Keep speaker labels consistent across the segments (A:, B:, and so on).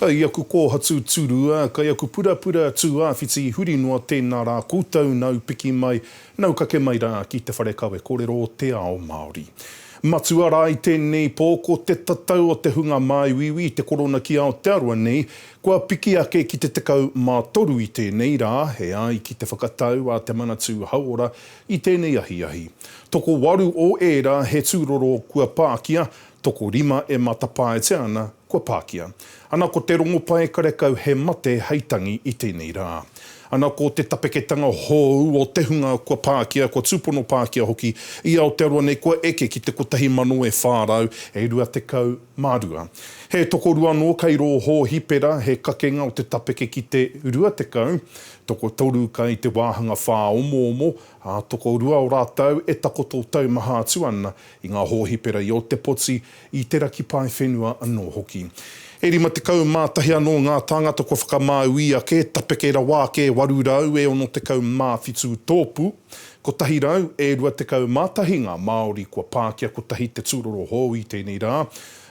A: Kai aku kōhatu turua, kai aku purapura tūāwhiti huri noa tēnā rā koutou nau piki mai, nau kake mai rā ki te whare kawe korero o te ao Māori. Matua rā i tēnei pō ko te tatau o te hunga māuiui i te korona ki Aotearoa nei, kua piki ake ki te 13 i tēnei rā, e ai ki te whakatau a Te Manatū Hauora i tēnei ahiahi. Tokowaru o ērā he tūroro kua pākia, tokorima e matapaetia ana kua pākia. Ana ko te rongopai karekau he mate hei tangi i tēnei rā. Ana ko te tapeketanga hou o te hunga kua pākia, kua tūpono pākia hoki i Aotearoa nei kua eke ki te 1,400 e 22. He tokorua anō kei rō hōhipera, he kakenga o te tapeke ki te 20, tokotoru kai te wāhanga whāomoomo, ā, tokorua o rātou e takoto taumaha atu ana i ngā hōhipera i Ōtepoti, i te raki paewhenua anō hoki. E 51 anō ngā tāngata kua whakamāui ake, tapeke rawa ake 800 e 67 tōpū, 100 e 21 ngā Māori kua pākia kotahi te tūroro hou i tēnei rā,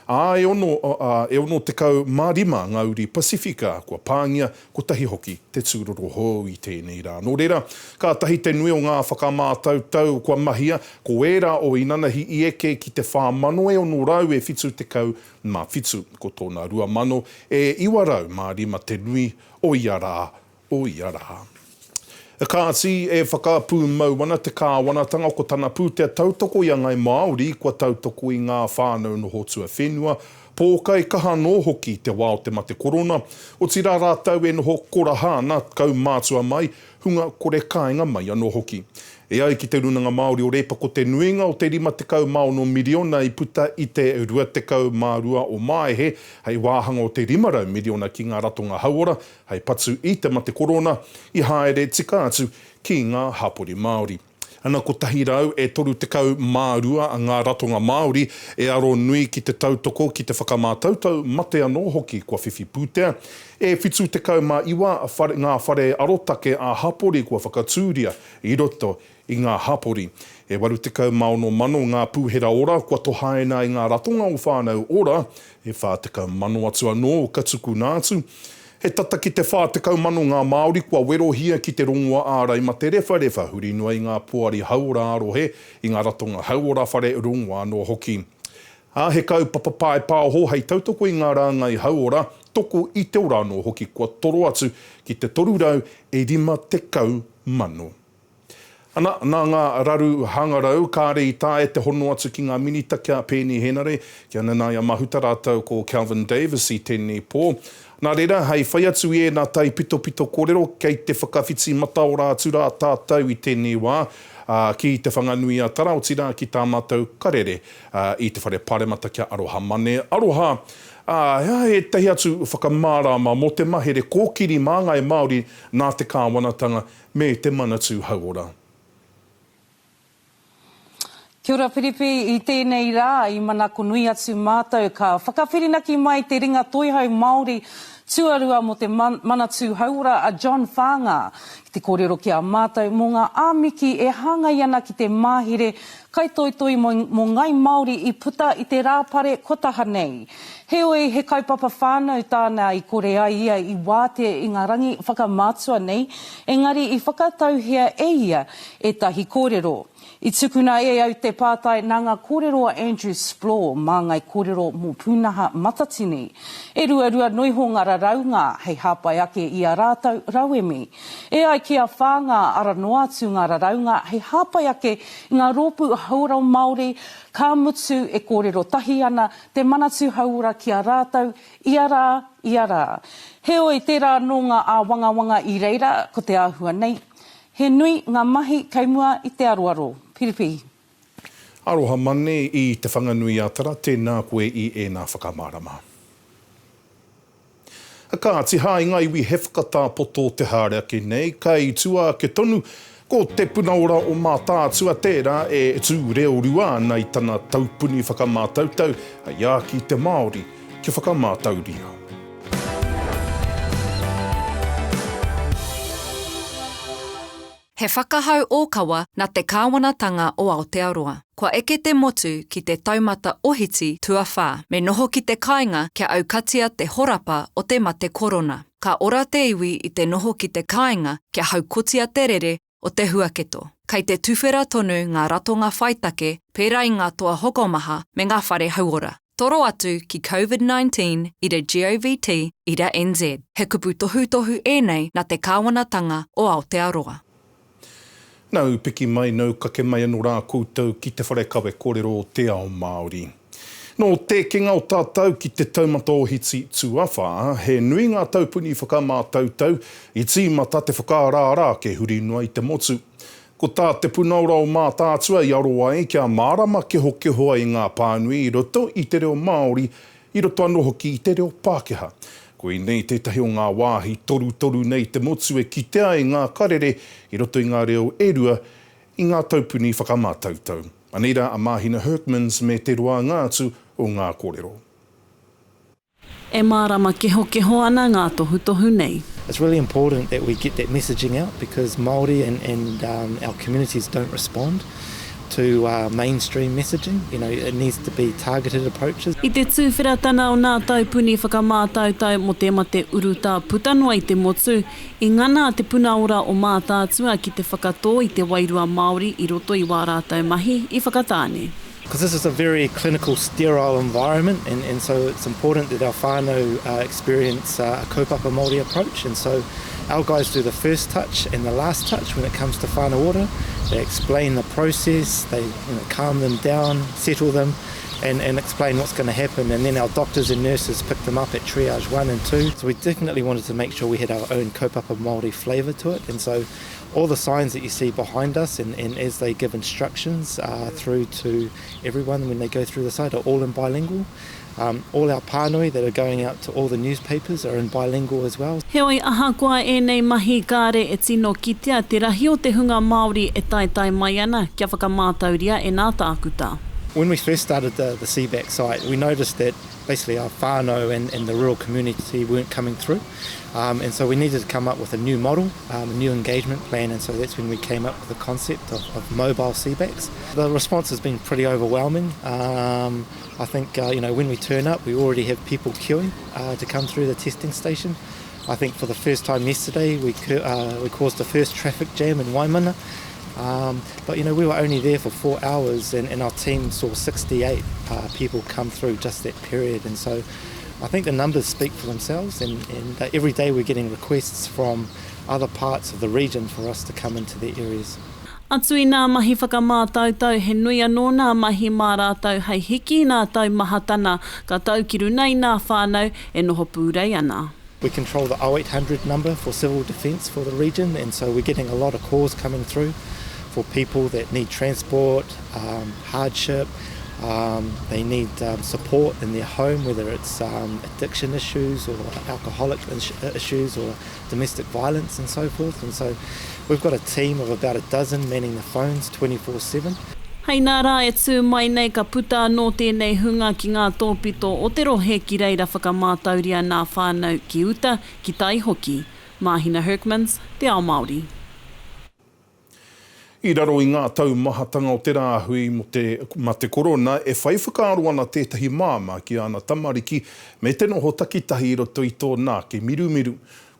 A: ā, e ono, ā, e 65 ngā uri Pasifika kua pāngia kotahi hoki te tūroro hou i tēnei rā. Nō reira, kātahi te nui o ngā whakamātautau kua mahia, ko ērā o inanahi i eke ki te 4,000 e 600 e 77, ko tōna 2,000 e 900 mā rima te nui o ia rā, o ia rā. Kāti, e whakapūmau ana te kāwanatanga ko tana pūtea tautoko i a Ngai Māori kua tautoko i ngā whānau noho tuawhenua, pōkai kaha anō hoki i te wā o te mate korona, otirā rātou e noho koraha ana, kaumātua mai, hunga kore kāinga mai anō hoki. E ai ki te Rūnanga Māori o Reipa ko te nuinga o te 56 miriona i puta i te 22 o Māehe hei wāhanga o te 500 miriona ki ngā ratonga hauora, hei patu i te mate korona, i haere tika atu ki ngā hapori Māori. Ana 132 ngā ratonga Māori e aro nui ki te tautoko ki te whakamātautau mate anō hoki kua whiwhi pūtea, e 79 ngā whare arotake ā-hapori kua whakatūria i roto i ngā hapori. E 86 mano ngā pūhera ora kua tohaina i ngā ratonga o Whānau Ora, e 40 mano atu anō ka tukuna atu. He tata ki te 40 mano ngā Māori kua werohia ki te rongoa ārai mate rewharewha huri noa i ngā poari hauora ā-rohe, i ngā ratonga hauora whare rongoa anō hoki. Ā, he kaupapa paepaoho hei tautoko i ngā rāngai hauora, toko i te ora anō hoki kua toro atu ki te 300 e 50 mano. Ana, nā ngā raru hangarau, kāre i taea te hono atu ki ngā minita ki a Peeni Henare, ki a Nanaia Mahuta rātou ko Kelvin Davis i tēnei pō. Nā reira, hei whai atu i ēnā taipitopito kōrero, kei te whakawhiti mataora atu rā tātou i tēnei wā, ā, ki Te Whanganui-a-Tara, otirā ki tā mātou karere, ā, i te Whare Pāremata kia aroha mane, aroha, ā, he aha ētahi atu whakamārama mō te mahere kōkiri māngai Māori nā te kāwanatanga me te Manatū Hauora.
B: Kia ora Piripi, i tēnei rā i manako nui atu mātou ka whakawhirinaki mai te ringa toihau Māori tuarua mō te Manatū Hauora a John Whaanga ki te kōrero ki a mātou mō ngā āmiki e hāngai ana ki te māhere kaitoitoi mō Ngai Māori i puta i te Rāpare kua taha nei. Heoi, he kaupapa whānau tāna i kore ai ia i wātea i ngā rangi whakamātua nei, engari i whakatauhia e ia ētahi kōrero. I tukuna e au te pātai nā ngā kōrero a Andrew Splore, māngai kōrero mō Pūnaha Matatini. E ruarua noiho ngā raraunga hei hāpai ake i ā rātou rauemi. E ai ki a Whānga, ara noa atu ngā raraunga hei hāpai ake i ngā rōpū hauora Māori, ka mutu e kōrero tahi ana te Manatū Hauora ki a rātou ia rā, ia rā. Heoi, tērā anō ngā āwangawanga i reira, ko te āhua nei, he nui ngā mahi kei mua i te aroaro. Piripi.
A: Aroha Mane i Te Whanganui-a-Tara, tēnā koe i ēnā whakamārama. Kāti hai ngā iwi he whakatāpoto te haere ake nei, kai tua ake tonu ko Te Puna Ora o Mātaatua tērā e tū reorua ana i tana taupuni whakamātautau hei āki i te Māori kia whakamātauria.
C: He whakahau ōkawa nā te Kāwanatanga o Aotearoa. Kua eke te motu ki te taumata ohiti tuawhā. Me noho ki te kāinga kia aukatia te horapa o te mate korona. Ka ora te iwi i te noho ki te kāinga kia haukotia te rere o te huaketo. Kei te tuwhera tonu ngā ratonga whaitake pērā i ngā toa hokomaha me ngā whare hauora. Toro atu ki Covid 19 ira govt ira NZ. He kupu tohutohu ēnei nā te Kāwanatanga o Aotearoa.
A: Nau piki mai, nau kake mai anō rā koutou ki te whare kawe kōrero o te ao Māori. Nō te ekenga o tātou ki te taumata ohiti tuawhā, he nui ngā taupuni whakamātautau i tīmata te whakaaraara ake huri noa i te motu. Ko tā Te Puna Ora o Mātaatua i aro ai kia mārama kehokeho ai ngā pānui i roto i te reo Māori, i roto anō hoki i te reo Pākehā. Koinei tētahi o ngā wāhi torutoru nei te motu e kitea ai ngā karere i roto i ngā reo e rua i ngā taupuni whakamātautau. Anei rā a Māhina Hurkmans me te roanga atu o ngā kōrero.
B: E mārama kehokeho ana ngā tohutohu nei.
D: It's really important that we get that messaging out because Māori and, and um, our communities don't respond to uh, mainstream messaging. You know, it needs to be targeted approaches.
B: I te tūwheratana o nā taupuni whakamātautau mō te mate urutā puta noa i te motu, i ngana a Te Puna Ora o Mātaatua ki te whakatō i te wairua Māori i roto i wā rātou mahi i Whakatāne.
D: Because this is a very clinical, sterile environment and, and so it's important that our whānau uh, experience uh, a kaupapa Māori approach and so our guys do the first touch and the last touch when it comes to whānau ora. They explain the process, they you know, calm them down, settle them and, and explain what's going to happen and then our doctors and nurses pick them up at triage 1 and 2. So we definitely wanted to make sure we had our own kaupapa Māori flavour to it and so all the signs that you see behind us and, and as they give instructions uh, through to everyone when they go through the site are all in bilingual. Um, all our pānui that are going out to all the newspapers are in bilingual as well.
B: Heoi, ahakoa ēnei mahi kāre e tino kitea te rahi o te hunga Māori e taetae mai ana kia whakamātauria e nā tākuta.
D: When we first started the, the CBAC site, we noticed that basically our whānau and, and the rural community weren't coming through. Um, and so we needed to come up with a new model, um, a new engagement plan, and so that's when we came up with the concept of, of mobile CBACs. The response has been pretty overwhelming. Um, I think uh, you know when we turn up, we already have people queuing uh, to come through the testing station. I think for the first time yesterday, we, uh, we caused the first traffic jam in Waimana. Um, but you know, we were only there for four hours, and, and our team saw 68 uh, people come through just that period. And so I think the numbers speak for themselves, and, and uh, every day we're getting requests from other parts of the region for us to come into their areas.
B: Atu i nā mahi whakamātautau, he nui anō nā mahi mā rātou hei hiki i nā taumahatana ka tau ki runa i nā whānau e noho pūrei ana.
D: We control the 0800 number for civil defence for the region and so we're getting a lot of calls coming through for people that need transport, um, hardship, um, they need um, support in their home, whether it's um, addiction issues or alcoholic issues or domestic violence and so forth. And so we've got a team of about a dozen manning the phones 24-7.
B: Hei nā rā e tū mai nei ka puta anō tēnei hunga ki ngā tōpito o te rohe ki reira whakamātauria nā whānau ki uta, ki tai hoki. Māhina Hurkmans, Te Ao Māori.
A: I raro i ngā taumahatanga o te rāhui mō te mate korona, e whai whakaaro ana tētahi māmā ki āna tamariki me te noho takitahi i roto i tōna ake mirumiru.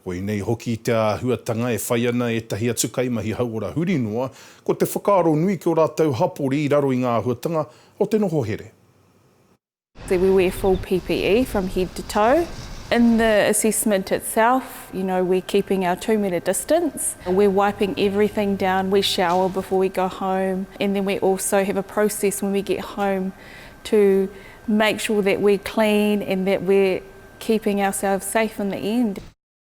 A: Koinei hoki te āhuatanga e whai ana ētahi atu kaimahi hauora huri noa, ko te whakaaro nui ki ō rātou hapori i raro i ngā āhuatanga o te noho here.
E: So we wear full PPE from head to toe. In the assessment itself, you know, we're keeping our two metre distance. We're wiping everything down. We shower before we go home. And then we also have a process when we get home to make sure that we're clean and that we're keeping ourselves safe in the end.